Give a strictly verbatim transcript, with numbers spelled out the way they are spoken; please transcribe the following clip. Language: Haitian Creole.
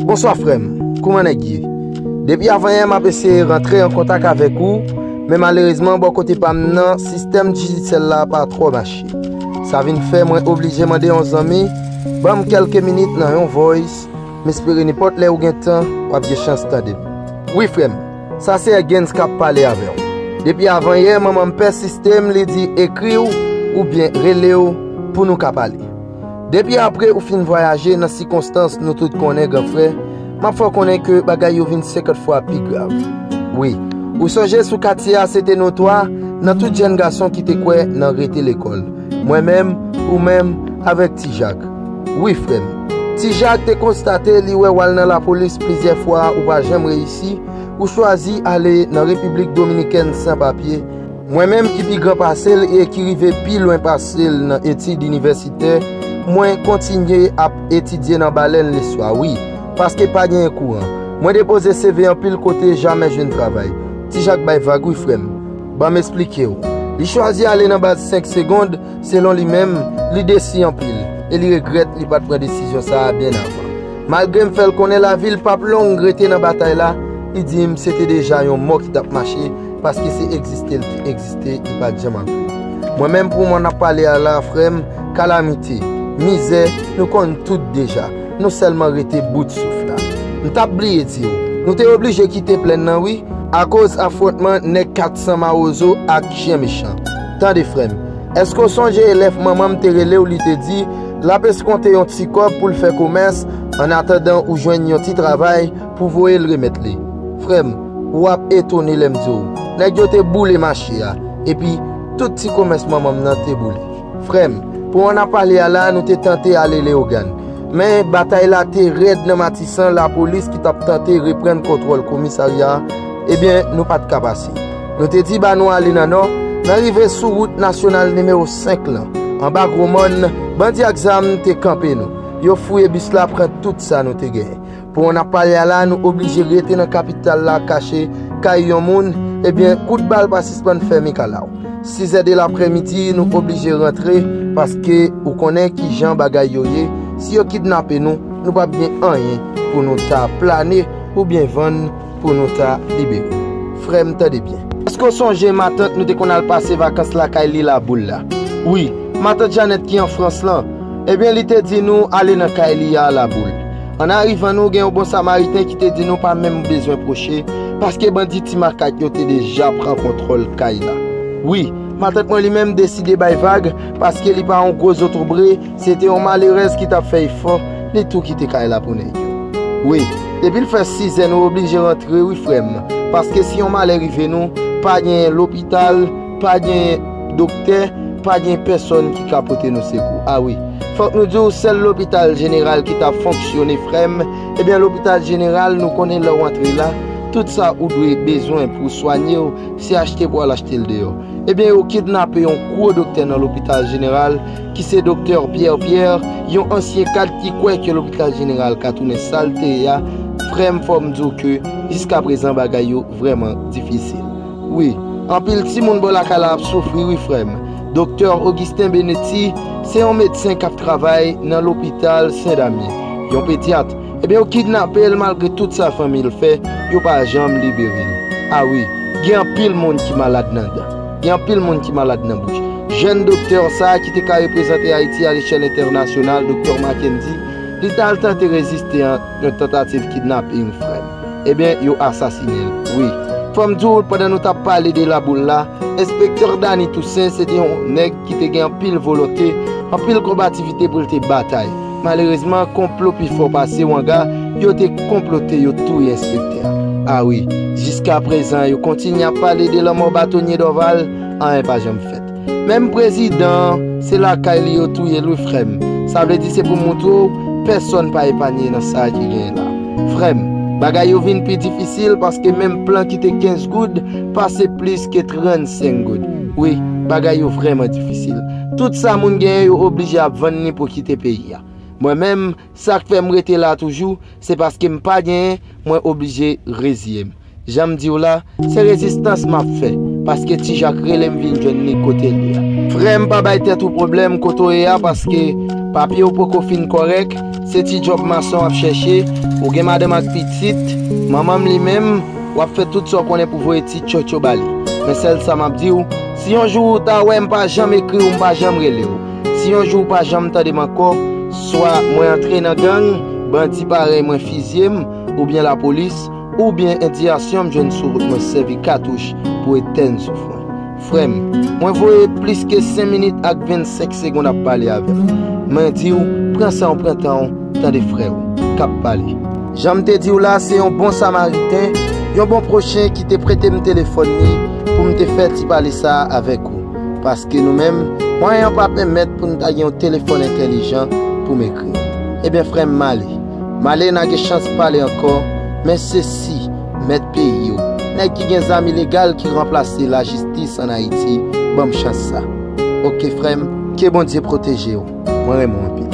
Bonswa frè m, kouman nèg ye? Depi avanyè m ap eseye rantre an kontak avèk ou, men malerezman bò kote pa m nan, sistèm jidisyè la pa twò mache. Sa vin fè mwen oblije mande yon zanmi ban m kèlke minit nan yon voice. M espere nenpòt lè ou gen tan, w ap gen chans tande m. Wi frè m, sa se Ergens k ap pale avè w. Depi avanyè manman m pèsiste m, li di ekri w oubyen rele w pou nou ka pale. Depi apre ou fin vwayaje nan sikonstans nou tout konnen, gran frè, m ap fè w konnen ke bagay yo vin senkant fwa pi grav. Wi, ou sonje sou katye a se te notwa nan tout jèn gason ki te kwè nan rete lekòl. Mwen menm, ou menm, avèk Ti Jak. Wi frè m. Ti Jak te konstate li wè w al nan lapolis plizyè fwa ou pa janm reyisi, ou chwazi ale nan Repiblik Dominikèn san papye. Mwen menm ki pi gran pase l e ki rive pi lwen pase l nan etid inivèsitè, mwen kontinye ap etidye nan Balèn leswa, wi, paske pa genyen kouran. Mwen depoze C V anpil kote, jamè jwenn travay. Ti Jak bay vag, wi frè m. Ban m esplike w. Li chwazi ale nan baz senk segonn, selon li menm, li desi anpil, e li regrèt li pa t pran desizyon sa a byen avan. Malgre m fè l konnen lavi l p ap long rete nan batay la, li di m se te deja yon mò ki t ap mache, paske se egziste l te egziste, li pa t janm ap viv. Mwen menm pou mwen ap pale a la, frè m, kalamite, mizè, nou konn tout deja. Nou sèlman rete bout souf la. M t ap bliye di w, nou te oblije kite plèn nan wi, akoz afwontman nèg kat san mawozo ak chen mechan. Tande frè m, èske w sonje lè manman m te rele w, li te di l ap eskonte yon ti kòb pou l fè komès, annatandan ou jwenn yon ti travay pou voye l remèt li? Frè m, w ap etone lè m di w, nèg yo te boule mache a, epi tout ti komès manman m nan te boule. Frè m, pou mwen ap pale a la, nou te tante ale Leyogàn. Men batay la te rèd nan Matisan, lapolis ki t ap tante reprann kontwòl komisarya a, ebyen, nou pa t ka pase. Nou te di ba nou ale nan nò, nan rive sou wout nasyonal nimewo senk lan, anba Gwo Mòn, bandi ak zam te kanpe nou. Yo fouye bis la, pran tout sa nou te genyen. Pou mwen ap pale a la, nou oblije rete nan kapital la kache kay yon moun, ebyen, kout bal pa sispann fè mikalaw. Sizè de laprèmidi, nou oblije rantre, paske ou konnen kijan bagay yo ye. Si yo kidnape nou, nou p ap gen anyen pou nou ta plane oubyen vann pou nou ta libere. Frè m, tande byen. Èske w sonje matant nou te konn al pase vakans lakay li Laboul la? Wi, matant Janèt ki an Frans lan. Ebyen, li te di nou ale nan kay li a Laboul. An arivan nou, gen yon bon samariten ki te di nou pa menm bezwen pwoche, paske bandi ti makak yo te deja pran kontwòl kay la. Wi, matant mwen li menm deside bay vag, paske li pa yon gwo zotobre, se te yon malerèz ki t ap fè efò, li tou kite kay la pou nèg yo. Wi, depi l fè sizè nou oblije rantre wi frè m, paske si yon malè rive nou, pa gen lopital, pa gen doktè, pa gen pèsòn ki ka pote nou sekou. A wi, fòk nou di w sèl lopital jeneral ki t ap fonksyone frè m, ebyen lopital jeneral nou konnen lè w antre la, tout sa ou dwe bezwen pou w swanye w, se achte pou w al achte l deyò. Ebyen, yo kidnape yon gwo doktè nan lopital jeneral, ki se doktè Pierre Pierre, yon ansyen kad ki kwè ke lopital jeneral ka tounen sa l te ye a. Frè m, fò m di w ke jiskaprezan bagay yo vrèman difisil. Wi, anpil timoun bò lakay la ap soufri, wi, frè m. Doktè Augustin Benetti, se yon medsen k ap travay nan lopital Sen Damyen, yon pedyat. Ebyen, yo kidnape l malgre tout sa fanmi l fè, yo pa janm libere l. A wi, gen anpil moun ki malad nan dan. Gen anpil moun ki malad nan bouch. Jèn doktè sa a ki te ka reprezante Ayiti alechèl entènasyonal, doktè Mackendy, li t al tante reziste a yon tantativ kidnaping, frè m. Ebyen, yo asasinen l, wi. Fò m di w, pandan nou t ap pale de Laboul la, enspektè Dany Toussaint se te yon nèg ki te gen anpil volonte, anpil konbativite pou l te batay. Malerezman, konplo pi fò pase wanga, yo te konplote, yo touye enspektè a. A wi, jiskaprezan, yo kontinye ap pale de lanmò batonye Dorval, anyen pa janm fèt. Menm prezidan an, se lakay li yo touye l wi, frè m. Sa vle di se pou moutre w, pèsòn pa epanye nan sa ki genyen la. Frè m, bagay yo vin pi difisil paske menm plan ki te kenz goud pase plis ke trannsenk goud. Wi, bagay yo vrèman difisil. Tout sa moun genyen, yo oblije ap vann li pou kite peyi a. Mwen menm, sa k fè m rete la toujou, se paske m pa genyen, mwen oblije reziye m. Jan m di w la, se rezistans m ap fè, paske Ti Jak rele m vin jwenn li kote l ye a. Frè m, pa bay tèt ou pwoblèm kote w ye a, paske papye w poko fin kòrèk, Se ti djòb mason w ap chèche, ou gen madanm ak pitit, manman m li menm, w ap fè tout sa w konnen pou voye ti tchotcho ba li. Men sèl sa m ap di w, si yon jou ou ta wè m pa janm ekri w, m pa janm rele w, si yon jou ou pa janm tande m ankò, swa mwen antre nan gang, bandi parèy mwen fizye m, oubyen lapolis, oubyen endiyasyon m jwenn sou wout mwen sèvi katouch pou etèn souf mwen. Frè m, mwen voye plis ke senk minit ak vennsenk segonn ap pale avè w. Mwen di w, pran san w, pran tan w, tande frè w k ap pale. Jan m te di w la, se yon bon samariten, yon bon pwochen ki te prete m telefòn li pou m te fè ti pale sa a avèk ou. Paske nou menm, mwayen an pa pèmèt pou n ta gen yon telefòn entèlijan pou m ekri. Ebyen, frè m, m ale. M ale, n a gen chans pale ankò, men se si mèt peyi yo, nèg ki gen zam ilegal ki ranplase lajistis ann Ayiti, ban m chans sa. Oke, frè m, ke Bondye pwoteje w. Mwen renmen w anpil.